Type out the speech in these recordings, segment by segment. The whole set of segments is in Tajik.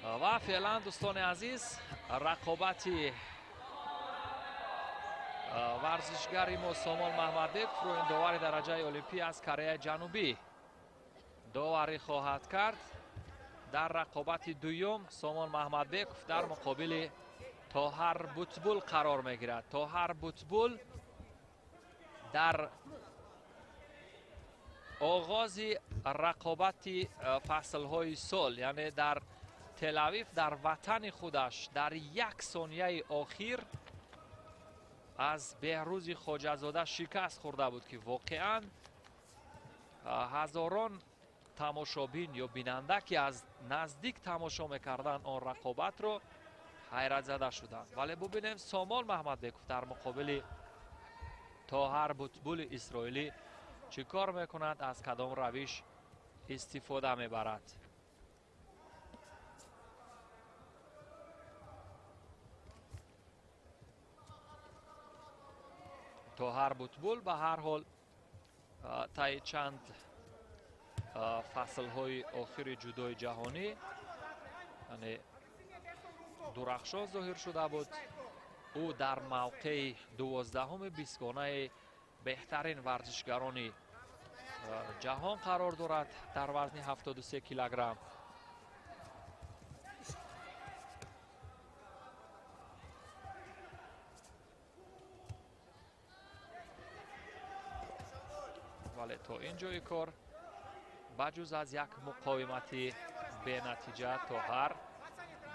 Ва феълан, дӯстони азиз, рақобати варзишгари мо Сомон Маҳмадбековро ин довари дараҷаи олимпӣ аз Кореяи Ҷанубӣ доварӣ хоҳад кард. Дар рақобати дуюм Сомон Маҳмадбеков дар муқобили Тоҳар Бутбул қарор мегирад. Тоҳар Бутбул дар оғози рақобати фаслҳои сол, яъне дар Телавив, дар ватани худаш, дар як сонияи охир аз Беҳрӯзи Хоҷазода шикаст хӯрда буд, ки воқеан ҳазорон тамошобин ё бинанда, ки аз наздик тамошо мекарданд он рақобатро, ҳайратзада шуданд. Вале бубинем, Сомон Маҳмадбеков дар муқобили Тоҳар Бутбули исроилӣ чӣ кор мекунад, аз кадом равиш истифода мебарад. Тоҳар Бутбул ба ҳар ҳол таи чанд фаслҳои охири ҷудои ҷаҳонӣ, яъне дурахшон зоҳир шуда буд. Ӯ дар мавқеи 12-уми бистгонаи беҳтарин варзишгарони ҷаҳон қарор дорад дар вазни 73 килограмм. Вале то ин ҷои кор ба ҷуз аз як муқовимати бенатиҷа Тоҳар,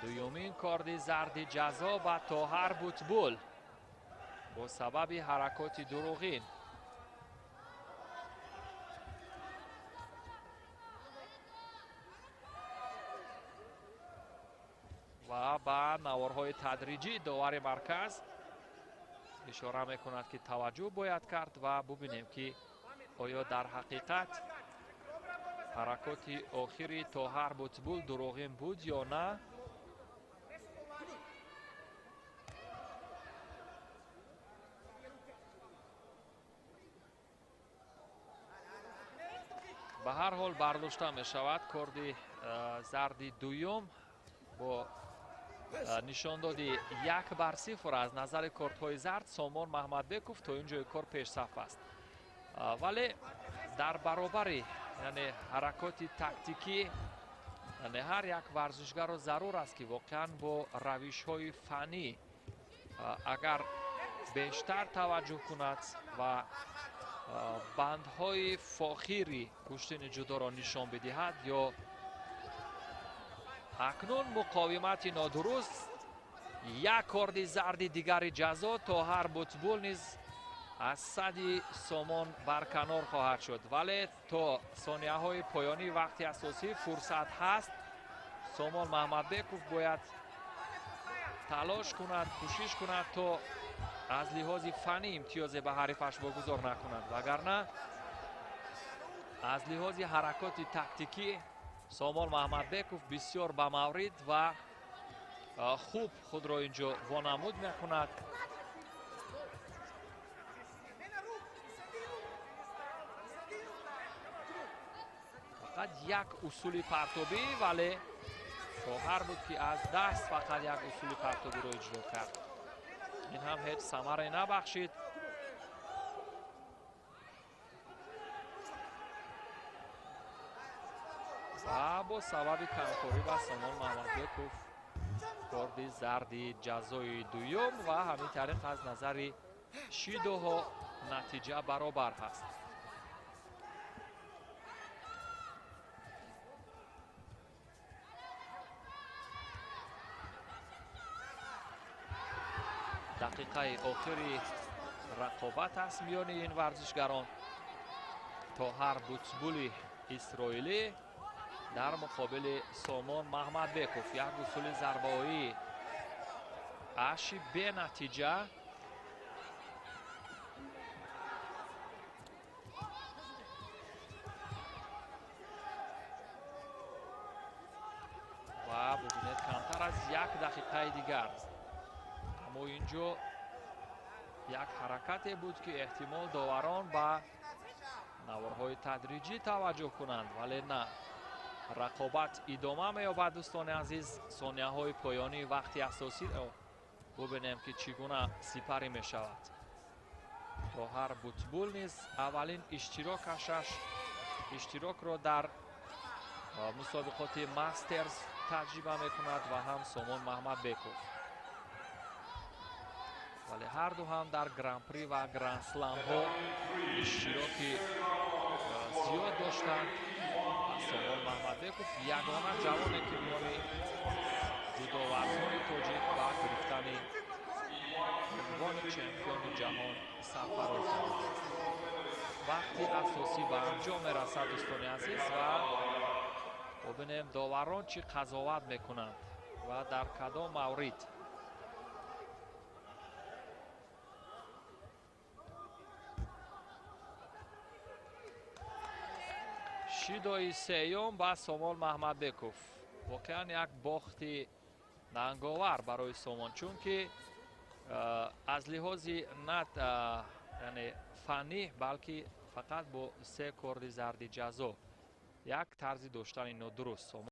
дуюмин корди зарди ҷазо ба Тоҳар Бутбул бо сабаби ҳаракоти дурӯғин. Ва ба наворҳои тадриҷӣ довари марказ ишора мекунад, ки таваҷҷӯҳ бояд кард ва бубинем, ки оё дар ҳақиқат ҳаракоти охири Тоҳар Бутбул дурӯғин буд ё на. Ба ҳар ҳол бардошта мешавад корди зарди дуюм бо нишондоди 1-0. Аз назари кордҳои зард Сомон Маҳмадбеков то ин ҷои кор пешсаф аст, вале дар баробари, яъне ҳаракоти тактикӣ, яъне ҳар як варзишгарро зарур аст, ки воқеан бо равишҳои фаннӣ агар бештар таваҷҷӯҳ кунад ва бандҳои фохири гӯштини ҷудоро нишон бидиҳад. Ё акнун муқовимати нодуруст, як корди зарди дигари ҷазо, Тоҳар Бутбул низ аз сади Сомон барканор хоҳад шуд. Вале то сонияҳои поёнии вақти асосӣ фурсат ҳаст. Сомон Маҳмадбеков бояд талош кунад, кӯшиш кунад, то аз лиҳози фаннӣ имтиёзе ба ҳарифаш вогузор накунад, вагарна аз лиҳози ҳаракоти тактикӣ Сомон Маҳмадбеков бисёр ба маврид ва хуб худро инҷо вонамуд мекунад. Фақат як усули партобӣ, вале Тоҳар буд, ки аз даст фақат як усули партобиро иҷро кард. Ин ҳам ҳеҷ самаре набахшид. Ва бо сабаби камкорӣ ба Сомон Маҳмадбеков корди зарди ҷазои дуюм ва ҳамин тариқ аз назари шидоҳо натиҷа баробар ҳаст. Дақиқаи охири рақобат аст миёни ин варзишгарон. Тоҳар Бутбули исроилӣ дар муқобили Сомон Маҳмадбеков. Як усули зарбаоӣ аши бенатиҷа. Ва бубинед, камтар аз як дақиқаи дигар. Аммо инҷо як ҳаракате буд, ки эҳтимол доварон ба наворҳои тадриҷӣ таваҷҷӯҳ кунанд, вале на. Рақобат идома меёбад, дӯстони азиз. Сонияҳои поёнии вақти асосиро бубинем, ки чӣ гуна сипарӣ мешавад. Тоҳар Бутбул низ аввалин иштирокро дар мусобиқоти Мастерс таҷриба мекунад ва ҳам Сомон Маҳмадбеков. Вале ҳарду ҳам дар Гран-при ва Гранд-сламҳо иштироки зиёд доштанд. Сомон Маҳмадбеков ягона ҷавоне, ки миёни ҷудоварзони тоҷик ба гирифтани унвони чемпиони ҷаҳон сарфароз гардид. Вақти асосӣ ба анҷом мерасад, дӯстони азиз, ва бубинем, доварон чӣ қазоват мекунанд ва дар кадом маврид. Шидои сеюм ба Сомон Маҳмадбеков. Воқеан як бохти нанговар барои Сомон, чунки аз лиҳози на яъне фаннӣ, балки фақат бо се корди зарди ҷазо, як тарзи доштани нодуруст Сомон